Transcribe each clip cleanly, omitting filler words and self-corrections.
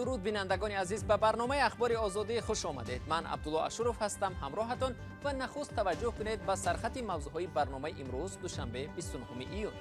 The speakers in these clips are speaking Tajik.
Дуруд, бинандагони азиз, ба барномаи Ахбори Озодӣ хуш омадед. Ман Абдулло Ашуров ҳастам ҳамроҳатон ва нахуст таваҷҷӯҳ кунед ба сархати мавзӯъҳои барномаи имрӯз, душанбе, 29 июн.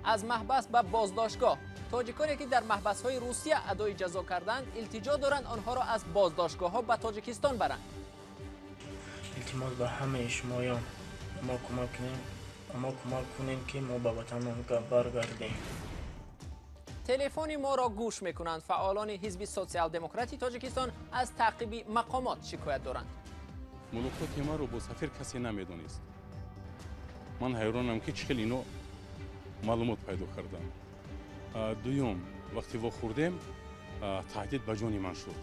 Аз маҳбас ба боздоштгоҳ. Тоҷиконе ки дар маҳбасҳои Русия адои ҷазо карданд, илтиҷо доранд онҳоро аз боздоштгоҳҳо ба Тоҷикистон баранд. Илтимос ба ҳамаи шумоён, мо кӯмак кунем, мо кӯмак кунем, ки мо ба ватанмон баргардем. Телефони моро гӯш мекунанд. Фаъолони ҳизби Социал-демократи Тоҷикистон аз таъқиби мақомот шикоят доранд. Мулоқоти маро бо сафир касе намедонист. Ман ҳайронам, ки чӣ хел ино маълумот пайдо карданд. Дуюм, вақте вохӯрдем, таҳдид ба ҷони ман шуд.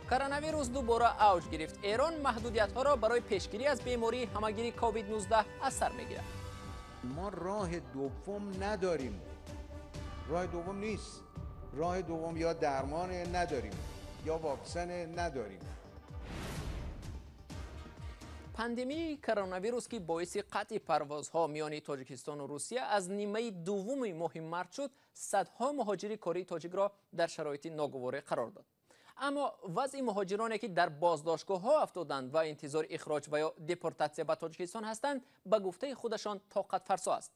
Коронавирус дубора авҷ гирифт. Эрон маҳдудиятҳоро барои пешгирӣ аз бемории ҳамагири COVID-19 аз сар мегирад. Мо роҳи дуввум надорим. Роҳи дуввум нест. Роҳи дуввум ё дармон надорим, ё ваксин надорим. Пандемияи коронавирус, ки боиси қатъи парвозҳо миёни Тоҷикистону Русия аз нимаи дуввуми моҳи март шуд, садҳо муҳоҷири кории тоҷикро дар шароити ногуворӣ қарор дод. Аммо вазъи муҳоҷироне, ки дар боздоштгоҳҳо афтоданд ва интизори ихроҷ ва ё депортатсия ба Тоҷикистон ҳастанд, ба гуфтаи худашон тоқатфарсо аст.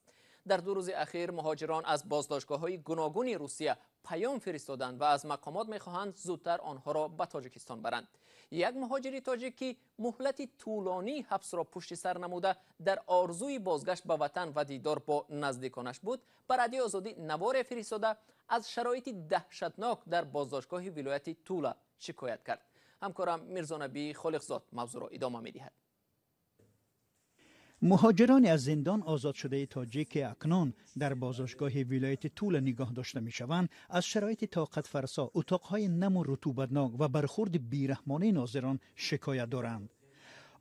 Дар 2 рӯзи ахир муҳоҷирон аз боздоштгоҳҳои гуногуни Русия паём фиристоданд ва аз мақомот мехоҳанд зудтар онҳоро ба Тоҷикистон баранд. Як муҳоҷири тоҷик, ки муҳлати тӯлонии ҳабсро пушти сар намуда, дар орзуи бозгашт ба ватан ва дидор бо наздиконаш буд, ба Радиои Озодӣ наворе фиристода аз шароити даҳшатнок дар боздоштгоҳи вилояти Тула шикоят кард. Ҳамкорам Мирзонабӣ Холиқзод мавзӯъро идома медиҳад. Муҳоҷирони аз зиндон озодшудаи тоҷик, ки акнун дар боздоштгоҳи вилояти Тула нигоҳ дошта мешаванд, аз шароити тоқатфарсо, утоқҳои наму рутубатнок ва бархурди бераҳмонаи нозирон шикоят доранд.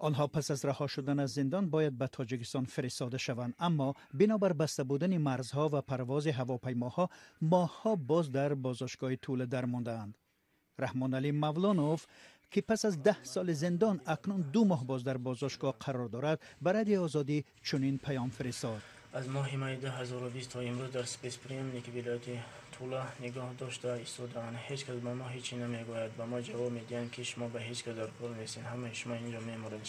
Онҳо пас аз раҳо шудан аз зиндон бояд ба Тоҷикистон фиристода шаванд, аммо бинобар баста будани марзҳо ва парвози ҳавопаймоҳо моҳҳо боз дар боздоштгоҳи Тула дармондаанд. Раҳмоналӣ Мавлонов, ки пас аз 10 соли зиндон акнун 2 моҳ боз дар боздоштгоҳ қарор дорад, ба Радиои Озодӣ чунин паём фиристод. Аз моҳи майи 2020 то имрӯз дар спецприёмники вилояти Тула нигоҳ дошта истодаанд. Ҳеҷ кас ба мо ҳечи намегӯяд. Ба мо ҷавоб медиҳанд, ки шумо ба ҳеҷ кас дар кор нестед. Ҳамаи шумо инҷо меморед.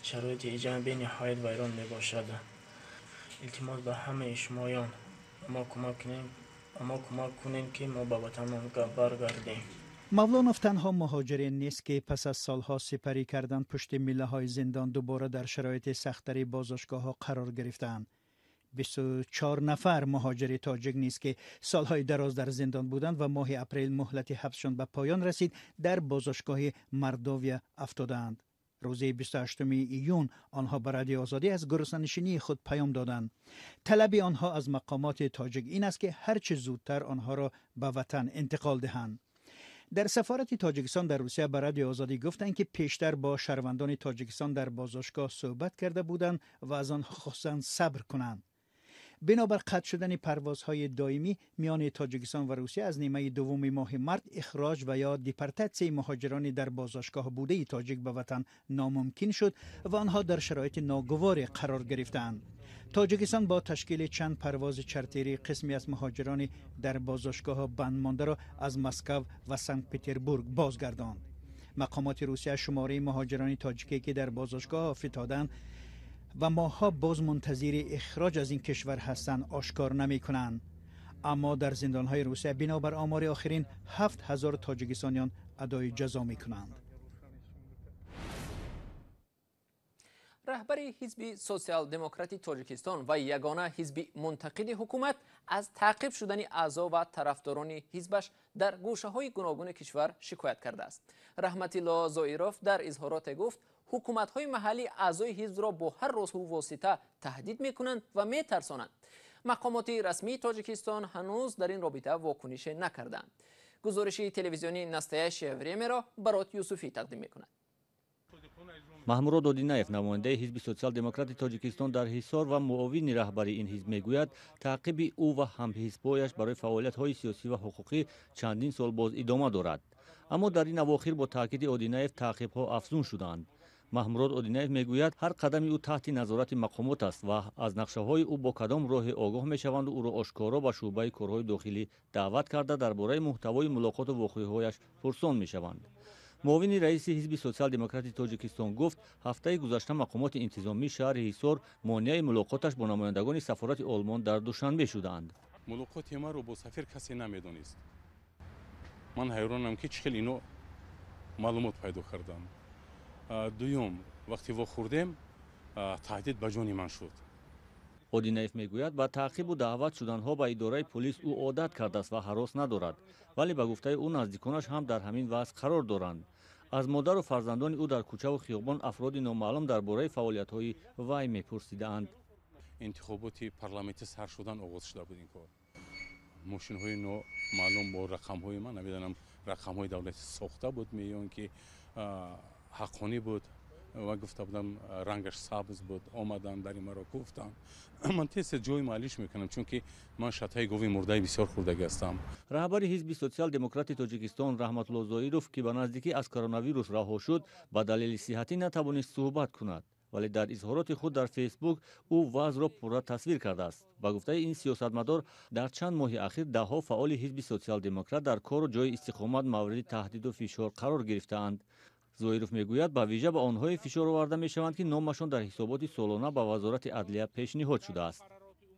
Шароити иҷа бениҳоят вайрон мебошад. Илтимос ба ҳамаи шумоён, мо кӯмак кунем, мо кӯмак кунем, ки мо ба ватанмон баргардем. Мавлонов танҳо муҳоҷире нест, ки пас аз солҳо сипарӣ кардан пушти миллаҳои зиндон дубора дар шароити сахттари боздоштгоҳҳо қарор гирифтаанд. 24 нафар муҳоҷири тоҷик низ, ки солҳои дароз дар зиндон буданд ва моҳи апрел муҳлати ҳабсшон ба поён расид, дар боздоштгоҳи Мордовия афтодаанд. Рӯзи 28 июн онҳо ба Радиои Озодӣ аз гуруснанишинии худ паём доданд. Талаби онҳо аз мақомоти тоҷик ин аст, ки ҳарчи зудтар онҳоро ба ватан интиқол диҳанд. Дар сафорати Тоҷикистон дар Русия ба Радиои Озодӣ гуфтанд, ки пештар бо шаҳрвандони Тоҷикистон дар боздоштгоҳ суҳбат карда буданд ва аз онҳо хостанд сабр кунанд. Бинобар қатъ шудани парвозҳои доимӣ миёни Тоҷикистон ва Русия аз нимаи дуввуми моҳи март, ихроҷ ва ё депортатсияи муҳоҷирони дар боздоштгоҳ будаи тоҷик ба ватан номумкин шуд ва онҳо дар шароити ногуворе қарор гирифтаанд. Тоҷикистон бо ташкили чанд парвози чартерӣ қисме аз муҳоҷирони дар боздоштгоҳ банд мондаро аз Москав ва Санкт-Петербург бозгардонд. Мақомоти Русия шумораи муҳоҷирони тоҷике, ки дар боздоштгоҳ фитоданд ва моҳҳо боз мунтазири ихроҷ аз ин кишвар ҳастанд, ошкор намекунанд. Аммо дар зиндонҳои Русия бинобар омори охирин 7000 тоҷикистониён адои ҷазо мекунанд. Раҳбари ҳизби Социал-демократи Тоҷикистон ва ягона ҳизби мунтақиди ҳукумат аз таъқиб шудани аъзо ва тарафдорони ҳизбаш дар гӯшаҳои гуногуни кишвар шикоят кардааст. Раҳматилло Зоиров дар изҳороте гуфт, ҳукуматҳои маҳаллӣ аъзои ҳизбро бо ҳар роҳу восита таҳдид мекунанд ва метарсонанд. Мақомоти расмии Тоҷикистон ҳанӯз дар ин робита вокунише накардаанд. Гузориши телевизиони Настоящее времяро Барот Юсуфӣ тақдим мекунад. Маҳмурод Одинаев, намояндаи ҳизби Социал-демократи Тоҷикистон дар Ҳисор ва муовини раҳбари ин ҳизб, мегӯяд, таъқиби ӯ ва ҳамҳизбояш барои фаъолиятҳои сиёсӣ ва ҳуқуқӣ чандин сол боз идома дорад. Аммо дар ин авохир бо таъкиди Одинаев таъқибҳо афзун шуданд. Маҳмурод Одинаев мегӯяд, ҳар қадами ӯ таҳти назорати мақомот аст ва аз нақшаҳои ӯ бо кадом роҳе огоҳ мешаванду ӯро ошкоро ба шӯъбаи корҳои дохилӣ даъват карда, дар бораи муҳтавои мулоқоту воқеаҳояш пурсон мешаванд. Муовини раиси ҳизби Сотсиал-демократи Тоҷикистон гуфт, ҳафтаи гузашта мақомоти интизомии шаҳри Ҳисор монеаи мулоқоташ бо намояндагони сафорати Олмон дар Душанбе шудаанд. Мулоқоти маро бо сафир касе намедонист. Ман ҳайронам, ки чӣ хел ино маълумот пайдо карданд. Дуюм, вақте вохӯрдем, таҳдид ба ҷони ман шуд. Одинаев мегӯяд, ба таъқибу даъват шуданҳо ба идораи полис ӯ одат кардааст ва ҳарос надорад, вале ба гуфтаи ӯ наздиконаш ҳам дар ҳамин вазъ қарор доранд. Аз модару фарзандони ӯ дар кӯчаву хиёбон афроди номаълум дар бораи фаъолиятҳои вай мепурсидаанд. Интихоботи парламентӣ сар шудан оғоз шуда буд ин кор. Мошинҳои номаълум бо рақамҳои ман, намедонам, рақамҳои давлати сохта буд меён ки ҳаққонӣ буд ва гуфта будам, рангаш сабз буд, омаданд дари маро гуфтанд. Ман тез ҷои маълиш мекунам, чунки ман шатаи гови мурдаи бисёр хӯрдагӣ ҳастам. Раҳбари ҳизби Сотсиал-демократи Тоҷикистон Раҳматулло Зоиров, ки ба наздикӣ аз коронавирус раҳо шуд, ба далели сиҳатӣ натавонист суҳбат кунад, вале дар изҳороти худ дар Фейсбук ӯ вазъро пурра тасвир кардааст. Ба гуфтаи ин сиёсатмадор, дар чанд моҳи ахир даҳҳо фаъоли ҳизби Сотсиал-демократ дар кору ҷои истиқомат мавриди таҳдиду фишор қарор гирифтаанд. Зоиров мегӯяд, ба вижа ба онҳое фишор оварда мешаванд, ки номашон дар ҳисоботи солона ба Вазорати адлия пешниҳод шудааст.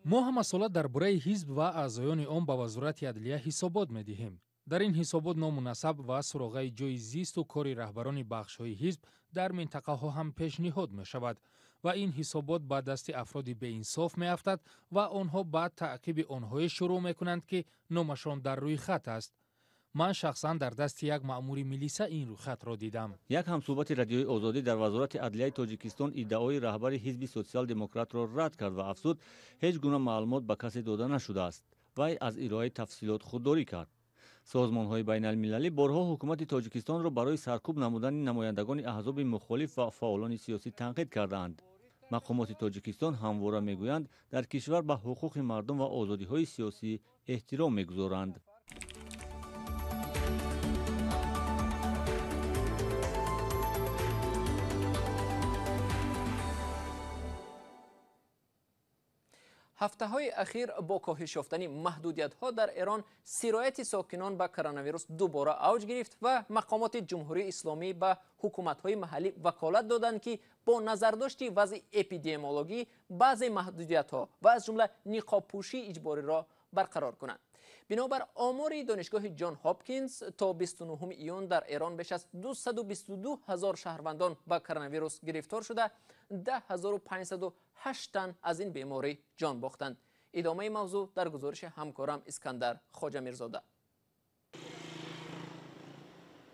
Мо ҳамасола дар бораи ҳизб ва аъзоёни он ба Вазорати адлия ҳисобот медиҳем. Дар ин ҳисобот ному насаб ва суроғаи ҷои зисту кори раҳбарони бахшҳои ҳизб дар минтақаҳо ҳам пешниҳод мешавад ва ин ҳисобот ба дасти афроди беинсоф меафтад ва онҳо ба таъқиби онҳое шурӯъ мекунанд, ки номашон дар рӯйхат аст. Ман шахсан дар дасти як маъмури милиса ин рӯйхатро дидам. Як ҳамсӯҳбати Радиои Озодӣ дар Вазорати адлияи Тоҷикистон иддаои раҳбари ҳизби Сотсиал-демократро рад кард ва афзуд, ҳеҷ гуна маълумот ба касе дода нашудааст. Вай аз ироаи тафсилот худдорӣ кард. Созмонҳои байналмилалӣ борҳо ҳукумати Тоҷикистонро барои саркӯб намудани намояндагони аҳзоби мухолиф ва фаъолони сиёсӣ танқид кардаанд. Мақомоти Тоҷикистон ҳамвора мегӯянд, дар кишвар ба ҳуқуқи мардум ва озодиҳои сиёсӣ эҳтиром мегузоранд. Ҳафтаҳои ахир бо коҳиш ёфтани маҳдудиятҳо дар Эрон сирояти сокинон ба коронавирус дубора авҷ гирифт ва мақомоти Ҷумҳурии Исломӣ ба ҳукуматҳои маҳаллӣ ваколат доданд, ки бо назардошти вазъи эпидемиологӣ баъзе маҳдудиятҳо ва аз ҷумла ниқобпӯшии иҷбориро барқарор кунанд. Бинобар омори Донишгоҳи Ҷон Ҳопкинс, то 29 июн дар Эрон беш аз 222 ҳазор шаҳрвандон ба коронавирус гирифтор шуда, 10508 тан аз ин беморӣ ҷон бохтанд. Идомаи мавзӯъ дар гузориши ҳамкорам Искандар Хоҷамирзода.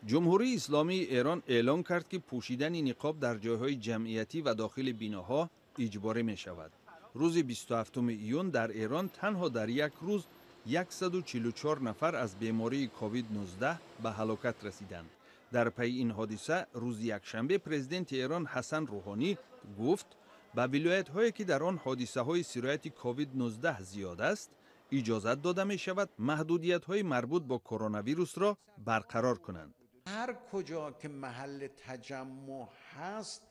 Ҷумҳурии Исломии Эрон эълон кард, ки пӯшидани ниқоб дар ҷойҳои ҷамъиятӣ ва дохили биноҳо иҷборӣ мешавад. Рӯзи 27 июн дар Эрон танҳо дар як рӯз 144 нафар аз бемории COVID-19 ба ҳалокат расиданд. Дар пайи ин ҳодиса рӯзи якшанбе президенти Эрон Ҳасан Рӯҳонӣ гуфт, ба вилоятҳое ки дар он ҳодисаҳои сирояти COVID-19 зиёд аст, иҷозат дода мешавад маҳдудиятҳои марбут бо коронавирусро барқарор кунанд. Ҳар куҷо ки маҳалли таҷаммуъ ҳаст,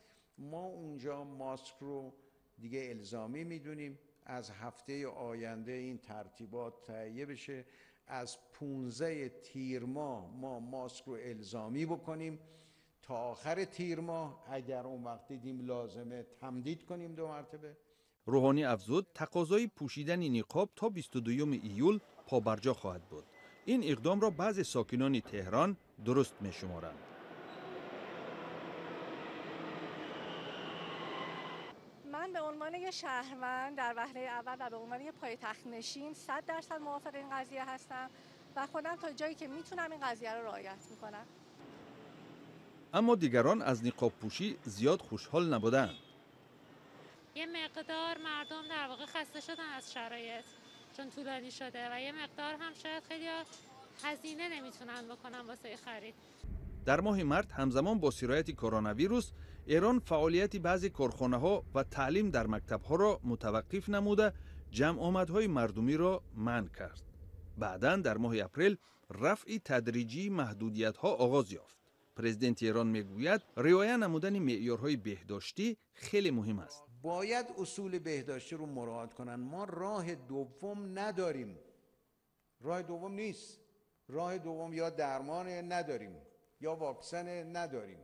мо унҷо маскро диге илзомӣ медонем. Аз ҳафтаи оянда ин тартибот таҳия бشه. Аз 15 тир моҳ мо маск رو الزامی بکنیم تا آخر تیر ماه، اگر اون وقت دیدیم لازمه تمدید کنیم دو مرتبه. روحانی افزود تقاضای پوشیدن نقاب تا 22 ایول پابرجا خواهد بود. این اقدام را بعضی ساکنان تهران درست می شمارند. من به عنوان یک شهروند در وهله اول و به عنوان یک پایتخت نشین 100% موافق این قضیه هستم و خودم تا جایی که میتونم این قضیه رو رعایت میکنم. اما دیگران از نقاب پوشی زیاد خوشحال نبودند. یه مقدار مردم در واقع خسته شدن از شرایط چون طولانی شده و یه مقدار هم شاید خیلی هزینه نمیتونن بکنن واسه خرید. در ماه март ҳамзамон бо сирояти коронавирус Эрон фаъолияти баъзе корхонаҳо ва таълим дар мактабҳоро мутаваққиф намуда, ҷамъомадҳои мардумиро манъ кард. Баъдан дар моҳи апрел рафъи тадриҷии маҳдудиятҳо оғоз ёфт. Президенти Эрон мегӯяд, риоя намудани меъёрҳои беҳдоштӣ хеле муҳим аст. Бояд усули беҳдоштӣ ро муроат кунанд. Мо роҳи дуввум надорем. Роҳи дуввум нест. Роҳи дуввум ё дармон надорем, ё ваксин надорем.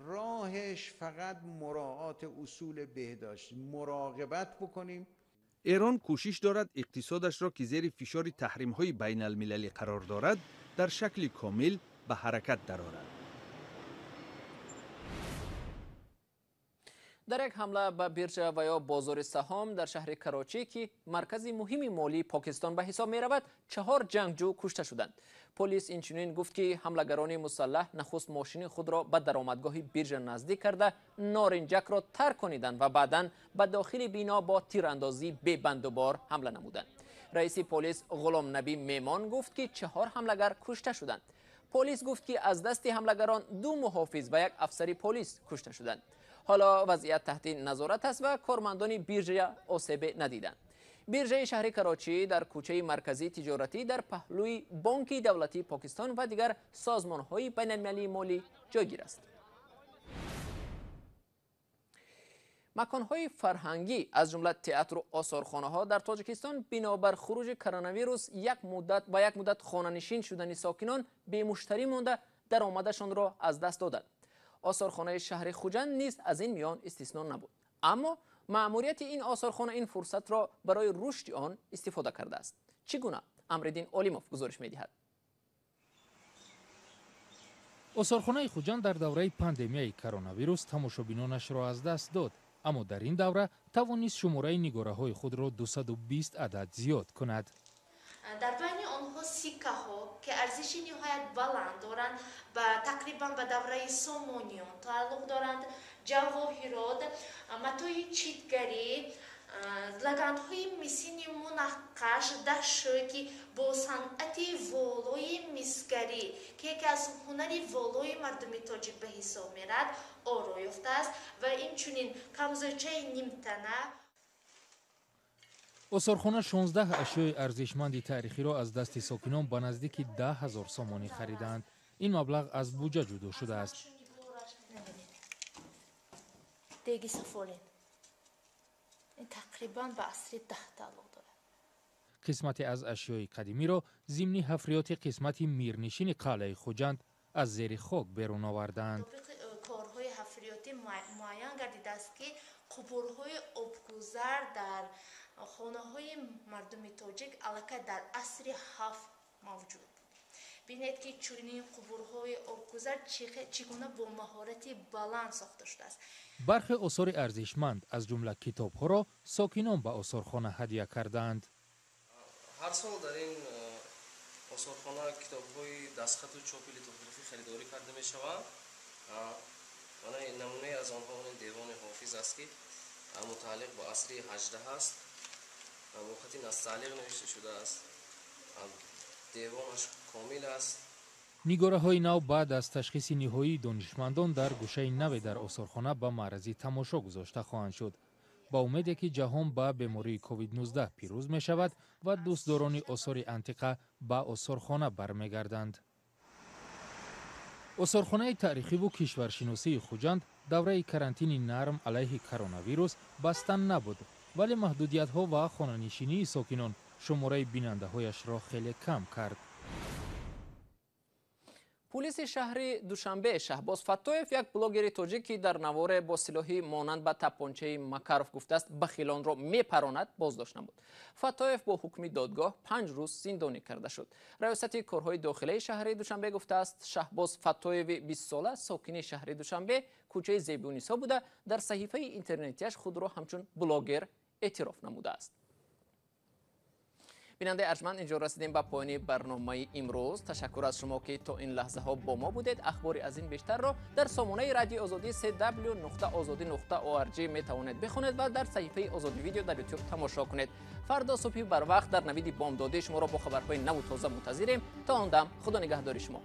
Роҳаш фақат муроат усули беҳдошт, муроқибат бикунем. Эрон кӯшиш дорад иқтисодашро, ки зери фишори таҳримҳои байналмилалӣ қарор дорад, дар шакли комил ба ҳаракат дарорад. Дар як ҳамла ба биржа ва ё бозори саҳом дар шаҳри Карочӣ, ки маркази муҳими молии Покистон ба ҳисоб меравад, 4 ҷангҷӯ кушта шуданд. Полис инчунин гуфт, ки ҳамлагарони мусаллаҳ нахуст мошини худро ба даромадгоҳи биржа наздик карда, норинҷакро тарк кониданд ва баъдан ба дохили бино бо тирандозӣ бебандубор ҳамла намуданд. Раиси полис Ғуломнабӣ Мемон гуфт, ки 4 ҳамлагар кушта шуданд. Полис гуфт, ки аз дасти ҳамлагарон 2 муҳофиз ва 1 афсари полис кушта шуданд. Ҳоло вазъият таҳти назорат аст ва кормандони биржа осебе надиданд. Биржаи шаҳри Карочӣ дар кӯчаи марказии тиҷоратӣ дар паҳлӯи Бонки давлатии Покистон ва дигар созмонҳои байналмилалии молӣ ҷойгир аст. Маконҳои фарҳангӣ аз ҷумла театру осорхонаҳо дар Тоҷикистон бинобар хуруҷи коронавирус як муддат хонанишин шудани сокинон бемуштарӣ монда, даромадашонро аз даст доданд. Осорхонаи шаҳри Хуҷанд низ аз ин миён истисно набуд. Аммо маъмурияти ин осорхона ин фурсатро барои рушди он истифода кардааст. Чӣ гуна? Амриддин Олимов гузориш медиҳад. Осорхонаи Хуҷанд дар давраи пандемияи коронавирус тамошобинонашро аз даст дод, аммо дар ин давра тавонист шумораи нигораҳои худро 220 адад зиёд кунад. Дар байни онҳо сиккаҳо, ки арзиши ниҳоят баланд доранд, тақрибан ба давраи Сомониён тааллуқ доранд, ҷавоҳирот, матои читгарӣ, лаганҳои мисини мунаққаш, дашшӯй, ки бо санъати волои мисгарӣ, ки яке аз ҳунари волои мардуми тоҷик ба ҳисоб мерад, оро ёфтааст ва инчунин камзӯчаи нимтана. Осорхона 16 ашёи арзишманди таърихиро аз дасти сокинон ба наздики 10 000 сомонӣ харидаанд. Ин маблағ аз буҷа ҷудо шудааст. Деги сафолин тақрибан ба асри 10 тааллуқ дорад. Қисмате аз ашёи қадимиро зимни ҳафриёти қисмати мирнишини қалъаи Хуҷанд аз зери хок берун овардаанд. Корҳои ҳафриётӣ муайян гардидааст, ки қубурҳои обгузар дар хонаҳои мардуми тоҷик аллакай дар асри 7 мавҷуд буд. Бинед, ки чунин қубурҳои обгузар чӣ гуна бо маҳорати баланд сохта шудааст. Бархе осори арзишманд аз ҷумла китобҳоро сокинон ба осорхона ҳадя кардаанд. Ҳар сол дар ин осорхона китобҳои дастхату чопи литографӣ харидорӣ карда мешаванд. Намунае аз онҳо девони Ҳофиз аст, ки мутааллиқ ба асри 18 аст. Бо хати настаълиқ навишта шудааст. Девонаш комил аст. Нигораҳои нав баъд аз ташхиси ниҳоии донишмандон дар гӯшаи наве дар осорхона ба маърази тамошо гузошта хоҳанд шуд. Ба умеде ки ҷаҳон ба бемории COVID-19 пирӯз мешавад ва дӯстдорони осори антиқа ба осорхона бармегарданд. Осорхонаи таърихиву кишваршиносии Хуҷанд давраи карантини нарм алайҳи коронавирус баста набуд, вале маҳдудиятҳо ва хонанишинии сокинон шумораи бинандаҳояшро хеле кам кард. Полиси шаҳри Душанбе Шаҳбоз Фаттоев, як блогери тоҷик, ки дар наворе бо силоҳи монанд ба тапончаи Макаров гуфтааст бахилонро мепаронад, боздошт намуд. Фаттоев бо ҳукми додгоҳ 5 рӯз зиндонӣ карда шуд. Раёсати корҳои дохилаи шаҳри Душанбе гуфтааст, Шаҳбоз Фаттоеви 20сола сокини шаҳри Душанбе, кӯчаи Зебунисо буда, дар саҳифаи интернетиаш худро ҳамчун блогер эътироф намудааст. Бинандаи арҷманд, инҷо расидем ба поёни барномаи имрӯз. Ташаккур аз шумо, ки то ин лаҳзаҳо бо мо будед. Ахбори аз ин бештарро дар сомонаи радиои Озодӣ cw.ozodi.org метавонед бихонед ва дар саҳифаи Озодӣ видео дар ютуб тамошо кунед. Фардо субҳи барвақт дар навиди бомдодӣ шуморо бо хабарҳои наву тоза мунтазирем. То он дам Худо нигаҳдори шумо.